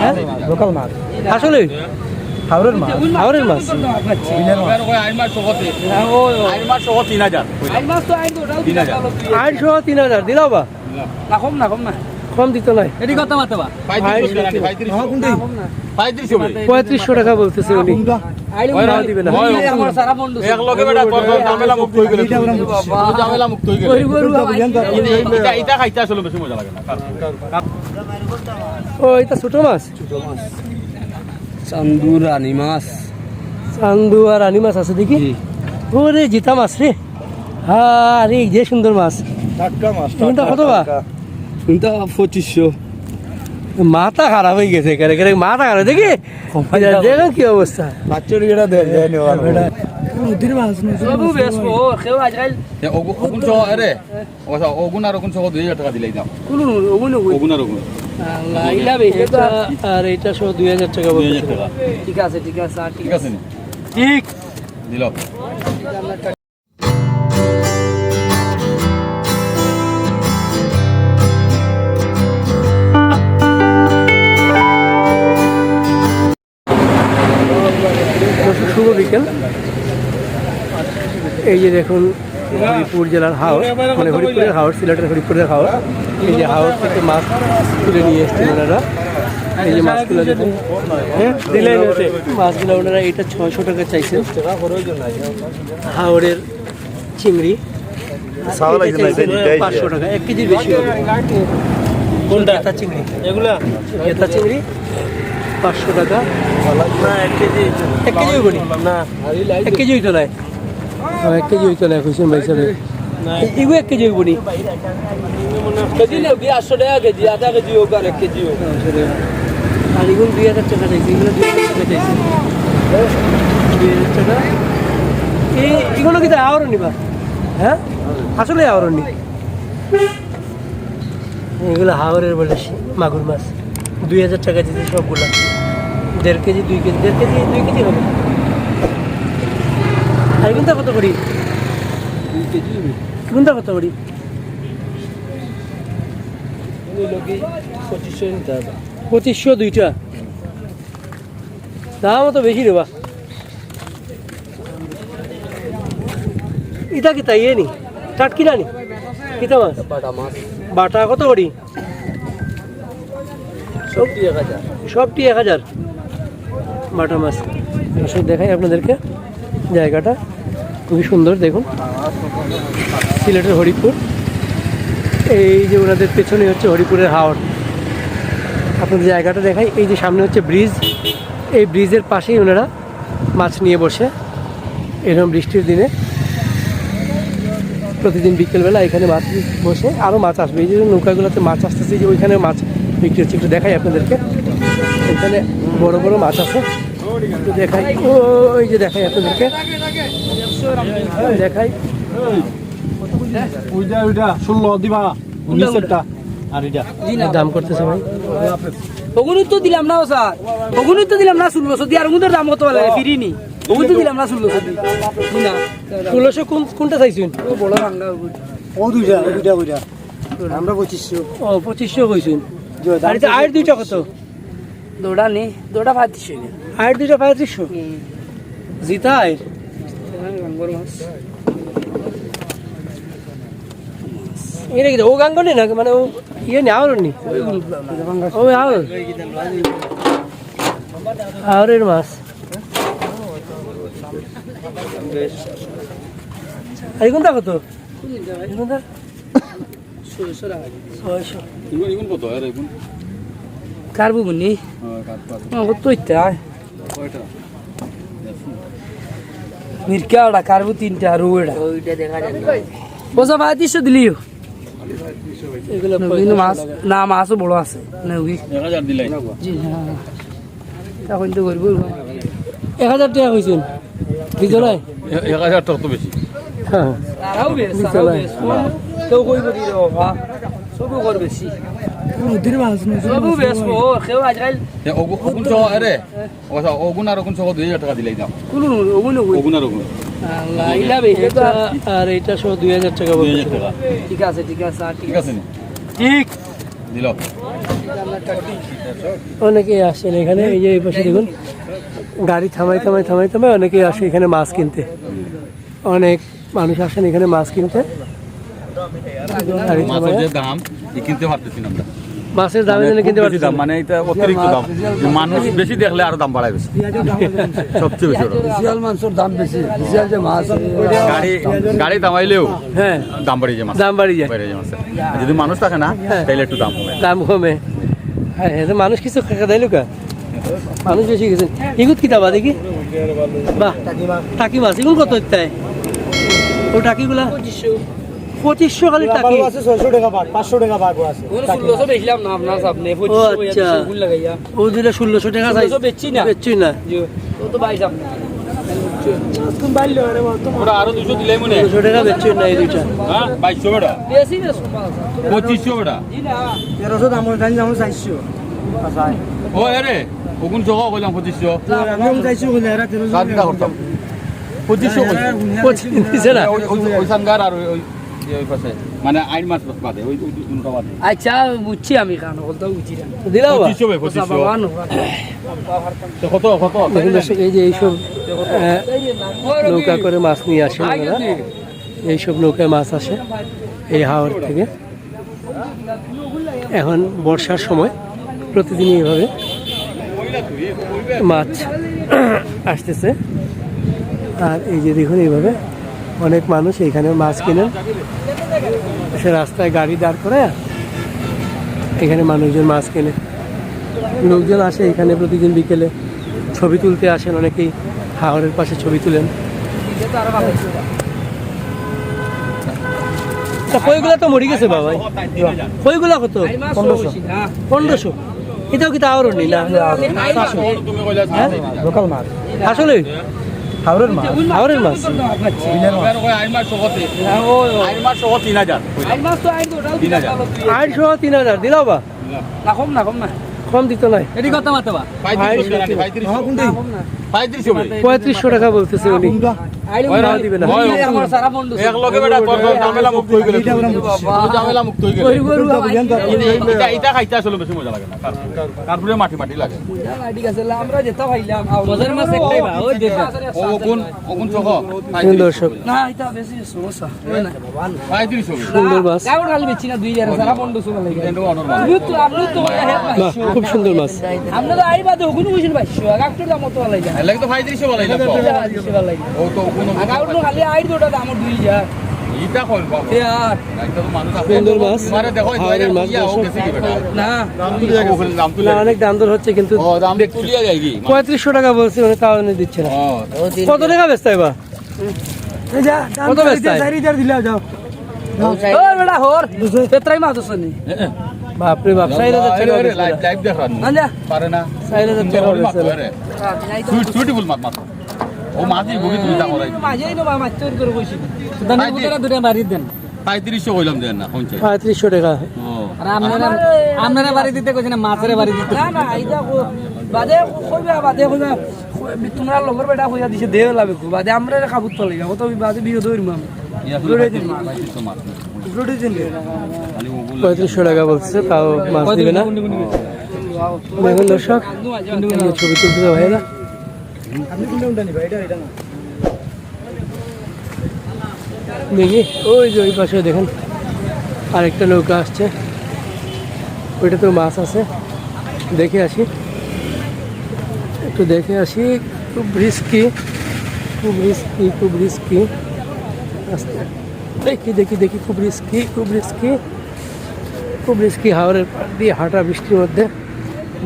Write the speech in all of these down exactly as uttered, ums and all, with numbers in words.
হ্যাঁ? লোকাল মাছ। আসলে? হাওরের মাছ। হাওরের মাছ। বিলের মাছ। আইন মাছ সহ তিন হাজার। তিন হাজার। আইন সহ তিন হাজার, দিলাও বা? না, কম না, কম না। কম দিত নাই। এটি কত মাতে বা? পঁয়ত্রিশশো টাকা, পঁয়ত্রিশশো। পঁয়ত্রিশশো টাকা বলতেছে উনি। আইলে ওই না, দিবে না। ওই, ওই, আমার সারা বন্ধু। এক লগে বেটা, তোর, তোর ঝামেলা মুক্ত হয়ে গেল। তোর ঝামেলা মুক্ত হয়ে গেল। ওই গরু আবার এটা, এটা খাইতে আসলে বেশি মজা লাগে না। ও, এটা ছোট মাছ? চান্দু রানী মাছ। চান্দু আর রানী মাছ আছে দেখি। জি। ওরে, জিতা মাছ রে। আরে, যে সুন্দর মাছ। টাটকা মাছ, কোনটা টাটকা, কত বা? টাটকা। কোনটা পঁচিশশো। মাথা খারাপ হয়ে গেছে, কেন, কেন, মাথা খারাপ, দেখি। দেখো কি অবস্থা। বাচ্চার এটা দেয়, দেয় নেওয়া। নদীর মাছ, নদীর মাছ। কেউ আজকাল এ, ওগু-, ওগুন সহ, আরে, ও আচ্ছা, ওগুন আর ওগুন সহ দুই হাজার টাকা দিলেই দাম। কোন ওগুন? ওগুন, ওগুন। ওগুন আর ওগুন। আল্লাহ, এটা বেশি। এটা আর এটা সহ দুই হাজার টাকা বলতেছে। দুই হাজার টাকা। ঠিক আছে, ঠিক আছে, আর ঠিক ঠিক আছে। আছে নি? ঠিক। দিল। দর্শক, শুভ বিকেল। এই যে দেখুন, হরিপুর জেলার হাওর, মানে হরিপুরের হাওর, সিলেটের হরিপুরের হাওর। এই যে হাওর থেকে মাছ তুলে নিয়ে এসছেন ওনারা। এই যে মাছগুলো দেখুন, হ্যাঁ, দিলে নিতে। মাছগুলো ওনারা এটা ছয়শো টাকা চাইছেন। হাওরের চিংড়ি। সাওয়া লাগছে না, এটা নিতে পাঁচশো টাকা, এক কেজির বেশি হবে। কোনটা? গেতা চিংড়ি। এগুলা? গেতা চিংড়ি, পাঁচশো টাকা। না, এক কেজি। এক কেজি হইব নি? না। এক কেজি হইতো না। ও, এক কেজি হইতো না, কইছেন ভাই সাহেব। না। এ-, এগু এক কেজি হইব নি? কেজি না, কি আটশো টাকা কেজি, আধা কেজি হোক আর এক কেজি হোক। আচ্ছা, আর এগুলো দুই হাজার টাকা চাইছে, এগুলো দুই হাজার টাকা চাইছে। দুই হাজার টাকা। এই, এগুলো কিন্তু আওয়ারও নিবা? হ্যাঁ? আসলে আওয়ারও নি। এগুলো হাওরের বলে শি-, মাগুর মাছ। দুই হাজার টাকা দিতে সবগুলা। দেড় কেজি, দুই কেজি, দেড় কেজি, দুই কেজি হবে। আর এগুলো কত করি? দুই কেজি হবে। এগুলো কত করি? পঁচিশশো নিতে হবে। পঁচিশশো দুইটা। দাম তো বেশি রে বা। ইটা কিতা, ইয়ে নি? টাটকিনা নি? কিতা মাছ? বাটা মাছ। বাটা কত করি? সবটি এক হাজার। সবটি এক হাজার। বাটা মাছ। দর্শক, দেখাই আপনাদেরকে জায়গাটা। খুবই সুন্দর, দেখুন, সিলেটের হরিপুর। এই যে ওনাদের পেছনে হচ্ছে হরিপুরের হাওর। আপনাদের জায়গাটা দেখাই, এই যে সামনে হচ্ছে ব্রিজ, এই ব্রিজের পাশেই ওনারা মাছ নিয়ে বসে। এরকম বৃষ্টির দিনে প্রতিদিন বিকেলবেলা এখানে মাছ বসে, আরও মাছ আসবে। এই যে নৌকাগুলোতে মাছ আসতেছে, এই যে ওইখানে মাছ বিক্রি হচ্ছে, একটু দেখাই আপনাদেরকে। এখানে বড় বড় মাছ আছে, একটু দেখাই, ওই যে দেখাই আপনাদেরকে, দেখাই। ওইটা, ওইটা ষোলো দিবা, উনিশেরটা। আর এটা? জি না। দাম করতেছে ভাই। ওগুলো তো দিলাম না, ও স্যার। ওগুলো তো দিলাম না ষোলোশো দি, আর ওগুলোর দাম কত বলে? ফিরিনি। ওগুলো তো দিলাম না ষোলোশো দি। জি না। ষোলোশো কোন, কোনটা চাইছেন? ও বড় ভাঙ্গা ওগুলো। ও দুইটা, দুইটা, দুইটা। আমরা পঁচিশশো। ও, পঁচিশশো কইছেন। জি, দাম আর এটা তো আর দুইটা কত? দুটা নেই, দুটা পঁয়ত্রিশশো। আর দুইটা পঁয়ত্রিশশো? হুম। জিতায়? গাঙ্গর মাছ। এটা কি? ও গাঙ্গ নেই না? মানে ও ইয়ে নেই, আওয়ার নেই? ও আওয়ার। আওয়ারের মাছ। আর এই কোনটা কত? এই কোনটা? ছয়শো টাকা। ছয়শো। ইগুন, ইগুন কত? আর ইগুন? কার্বু বুনি? হ্যাঁ, কার্বু আছে। হ্যাঁ, কত ইতা? কয়টা? মিরকা ওটা, কার্বু তিনটা, আর ওটা। ওইটা দেখা যায় না। ও সব আয় তিনশো দিলিও। এগুলো কিন্তু মাছ, না, মাছও বড় আছে। না, ওই। এক হাজার দিলাই। জি, হ্যাঁ। এখন তো করবো। এক হাজার টাকা কইছেন? দিত নাই? এ-, এক হাজার টাকা তো বেশি। হ্যাঁ। তারাও বেশ, দিত তারাও নাই। বেশ। কেউ কই করি রে বাবা? সবু কর বেশি। নদীর মাছ, নদীর সবু মাছ। বেশ, ও, কেউ আজকাল এ, ওগু-, ওগুন সহ, আরে, ও সা-, ওগুন আর ওগুন সহ দুই হাজার টাকা দিলেই দাম। কোন ওগুন? ওগুন, ওগুন। ওগুন আর ওগুন। আল্লাহ, ইলা বেশি। এটা আর এটা সহ দুই হাজার টাকা বলতেছে। দুই হাজার টাকা। ঠিক আছে, ঠিক আছে, আর ঠিক ঠিক আছে আছে। নি? ঠিক। দিল। অনেকেই আসেন এখানে, এই যে এই পাশে দেখুন, গাড়ি থামাই থামাই থামাই থামাই অনেকেই আসে এখানে মাছ কিনতে। অনেক মানুষ আসেন এখানে মাছ কিনতে। গাড়ি মাছের থামাই যে দাম, ই কিনতে পারতেছি না আমরা। মাছের দামে মানে যেন খুব কিনতে বেশি পারতেছি দাম, না। মানে এটা অতিরিক্ত দাম। মানুষ বেশি দেখলে আরো দাম বাড়ায় বেশি। সবচেয়ে বেশি ওটা। বিশাল মাছের দাম বেশি, বিশাল যে মাছ। গাড়ি, গাড়ি থামাইলেও হ্যাঁ। দাম বাড়ি যায় মাছ। দাম বাড়ি যায়। বাড়ি যায় মাছ। আর যদি মানুষ থাকে না, হ্যাঁ। তাহলে একটু দাম কমে। দাম কমে। হ্যাঁ, হ্যাঁ, তো মানুষ কিছু খেয়ে দেয় লোকা। মানুষ বেশি গেছে। ইগুত কিতা বা দেখি? বাহ, টাকি মাছ। ইগুন কত ইত্যায়? ও টাকিগুলা? পঁচিশশো খালি টাকি? আছে ছয়শো টাকা ভাগ, পাঁচশো টাকা ভাগ আছে। ষোলোশো বেচলাম না আপনার সামনে, ও পঁচিশশো আচ্ছা। দুশো গুণ লাগাইয়া। ও দুইটা ষোলোশো টাকা চাই। ষোলোশো বেচছি না। বেচছি না। জি, ও তো বাইশ আপনি। ওটা আরো দুশো দিলাই মনে হয়। ষোলোশো টাকা বেচছি না এই দুইটা। হ্যাঁ, বাইশশো বেটা। বেশি না, সুপার। পঁচিশশো বেটা। জি না। তেরোশো দাম ওই জানি যেমন চারশো। আচ্ছা। ও, এরে, ওগুন সহ কইলাম পঁচিশশো। আমি চাইছি ওগুন, এরা তেরোশো কার কিনা করতাম? পঁচিশশো কইছি। পঁচিশ নিচে না। ওই, ওই, ওই সাঙ্গার আর ওই, ওই, যে ওই পাশে, মানে, আইন মাছ বাদে, ওই, ওই দুটা বাদে। আচ্ছা, বুঝছি আমি, কারণ বলতে বুঝছি না। দিলাও বা? পঁচিশশো ভাই, পঁচিশশো। বাবা, নো। তো কত, কত? দেখুন দর্শক, এই যে এইসব, আহ, নৌকা করে মাছ নিয়ে আসেন ওনারা। এইসব নৌকায় মাছ আসে এই হাওর থেকে। এখন বর্ষার সময় প্রতিদিনই এইভাবে মাছ আসতেছে। আর এই যে দেখুন, এইভাবে অনেক মানুষ এখানে মাছ কিনেন, সে রাস্তায় গাড়ি দাঁড় করে এখানে মানুষজন মাছ কেনে। লোকজন আসে এখানে প্রতিদিন বিকেলে, ছবি তুলতে আসেন অনেকেই, হাওরের পাশে ছবি তুলেন। তা কইগুলা তো মরি গেছে বাবা। কইগুলা কত? পনেরোশো। পনেরোশো। এটাও কি তাওর নি না? হ্যাঁ? লোকাল মাছ। আসলে? হাওরের মাছ। হাওরের মাছ। বিলের মাছ। আইন মাছ সহ তিন হাজার। তিন হাজার। আইন সহ তিন হাজার, দিলাও বা? না, কম না, কম না। কম দিত নাই। এটি কথা মাতে বা? পঁয়ত্রিশশো টাকা, পঁয়ত্রিশশো। না, কম না। পঁয়ত্রিশশো ভাই। পঁয়ত্রিশশো টাকা বলতেছে উনি। আইলে ওই না। দিবে না। ওই, ওই, আমার সারা বন্ধু। এক লগে বেটা, তোর, তোর ঝামেলা মুক্ত হয়ে গেল। তোর ঝামেলা মুক্ত হয়ে গেল। ওই গরু আবার এটা, এটা খাইতে আসলে বেশি মজা লাগে না। কার-, কারপুরে মাটি মাটি লাগে। মজা লাগে, ঠিক আছে, আমরা যেটা খাইলাম, মজার মাছ একটাই বা, ওই দেখো। ও, ওগুন, ওগুন সহ। দর্শক। না, এটা বেশি সমস্যা। পঁয়ত্রিশশো। সুন্দর মাছ। কাপড় খালি বেচছি না, দুই হাজার, সারা পনেরোশো লাগে। কিন্তু অনর মাছ। তুমি তো, আপনি তো, বাহ, খুব সুন্দর মাছ। আমরা তো আইবা তো, ওখানে বসে পাইছো, আর একটু দাম তো লাগে। এর লাগি তো পঁয়ত্রিশশো ভালাই না। পঁয়ত্রিশশো ভালাই। ও তো ওখানে আর কাপড় খালি আইর দুটা দাম দুই হাজার। ইটা কই বাবা? ইয়ার। একটা তো মানুষ আছে। সুন্দর মাছ। তোমারে দেখো, হাওরের মাছ, ইয়া, ও দর্শক। গেছে কি বেটা? না। দাম তুলে গেছে। দাম তুলে না, অনেক দাম দর হচ্ছে কিন্তু ও, দাম তুলিয়া যায় কি? পঁয়ত্রিশশো টাকা বলছি, উনি তাও উনি দিচ্ছে না। ও। কত টাকা বেচতে বা? এই যা, দাম কত চাইতে বেচতায়? চারি হাজার দিলে যাও। ওই বেটা, হর। দুশো। পেত্রাই মাছ আছে নি? বাপরে বাপ, চার হাজার টাকা আরে, আরে, বেচছে। Live, live দেখার না। আঞ্জা। পারে না। চার হাজার টাকা সুন্দর বেচছে। মাছ, আরে। সুইট, সুইটেবল মাছ, মাছ। ও মাছই বগি তুমি দাম ওরাই। মাঝেই না, মাছ তৈরি করে বসি। দাম আই দি। দুটা, দুটা মারি দেন। পঁয়ত্রিশশো কইলাম দেন না, পঞ্চাশ। পঁয়ত্রিশশো টাকা। ও। আর আপনারা, আপনারা বাড়ি দিতে কইছেন না, মাছের বাড়ি দিতে। না, না, এইটা কো-, বাদে কইবা, বাদে কইবা। তোমরা লগর বেটা কইয়া দিছে, দে লাভে কো। বাদে আমরা কাবুত পালাই, কত বাদে বিয়ে ধরবো আমি। ইয়া, দুটোই দিন মাছ। পঁয়ত্রিশশো মাছ। দুটোই দিন রে। খালি ওগুলো পঁয়ত্রিশশো টাকা বলছে, তাও মাছ দিবে না। দেখুন দর্শক, ছবি তুলতে ভাইরা। আপনি কোনটা উঠানি ভাই? এটা, এটা না। দেখি, ওই যে ওই পাশে দেখেন, আরেকটা নৌকা আসছে, ওইটা তো মাছ আছে, দেখে আসি, একটু দেখে আসি। খুব রিস্কি, খুব রিস্কি, খুব রিস্কি। আস্তে, দেখি, দেখি, দেখি, খুব রিস্কি, খুব রিস্কি, খুব রিস্কি। হাওরের পাড় দিয়ে হাঁটা বৃষ্টির মধ্যে।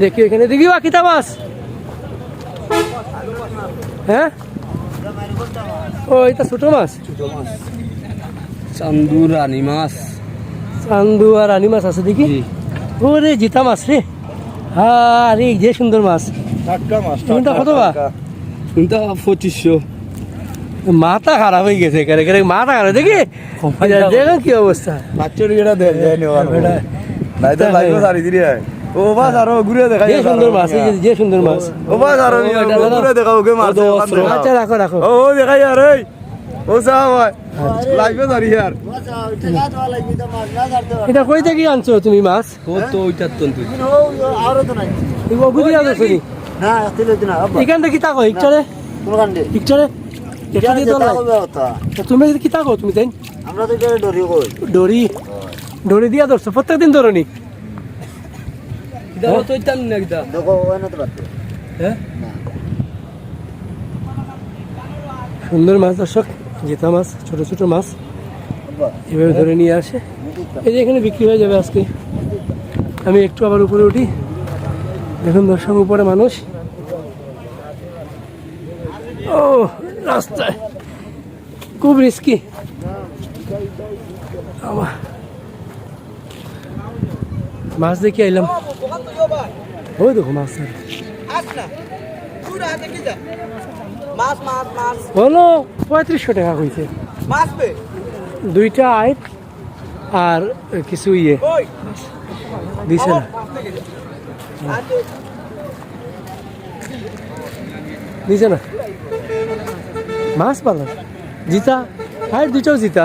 দেখি এখানে, দেখি বা কিতা মাছ। হ্যাঁ? ও, এটা ছোট মাছ? ছোট মাছ। চান্দু রানী মাছ। চান্দু আর রানী মাছ আছে দেখি। জি। ওরে, জিতা মাছ রে। আরে, যে সুন্দর মাছ। টাটকা মাছ, কোনটা টাটকা, কত বা? টাটকা। কোনটা পঁচিশশো। মাথা খারাপ হয়ে গেছে, কেন, কেন মাথা খারাপ দেখি। দেখেন কি অবস্থা। বাচ্চার এটা দেন, দেন, এবার। বেটা। নাই তো তাই। লাইভে সারি দিলি হয়। ও বাস, আরো ঘুরে দেখা যে যায়, সুন্দর আরো মাছ, এই যে, যে সুন্দর মাছ। ও বাস, আরো ও, ঘুরে, এটা ঘুরে দেখা, ওকে মাছ, ও, দোস্ত। মাছ দেখা। আচ্ছা, রাখো, রাখো। ও, ও, দেখাই আর এই। ও সাহেব ভাই, লাইভে ধরি আর। এটা কই থাকি আনছো তুমি মাছ? ও তো ওইটার তো তুই। ও, ও, আরো তো নাই। এই ওগুলি আনছো নি? না, তুই লইতে না, আব্বা। এখান থেকে কিতা কই? ইকচারে? কোন কাণ্ডে? ইকচারে? এটা দিয়ে ধরলাই? তা তুমি কিতা কও তুমি তাই? আমরা তো এটারে ডরি কই। ডরি? ডরি দিয়া ধরছো? প্রত্যেকদিন ধরো নি? কিতা হ্যাঁ? তো ইতাম না কিতা? দেখো, ওই না তো পারতে। হ্যাঁ? না। সুন্দর মাছ দর্শক, জিতা মাছ, ছোট ছোট মাছ আব্বা। এভাবে ধরে নিয়ে আসে। এই যে এখানে বিক্রি হয়ে যাবে আজকে। আমি একটু আবার উপরে উঠি। দেখুন দর্শক, উপরে মানুষ। ও, রাস্তায় খুব রিস্কি। আমার মাছ দেখি আইলাম। ওই দেখো মাছ। আস না। পুরা দেখি যা। মাছ, মাছ, মাছ। হলো পঁয়ত্রিশশো টাকা কইছে। মাছ পে? দুইটা আইট আর কিছু ইয়ে। ওই। দিছে না। মাছ দেখি যা। আর তো দিছে না। মাছ ভালা। জিতা। আইট দুইটাও জিতা।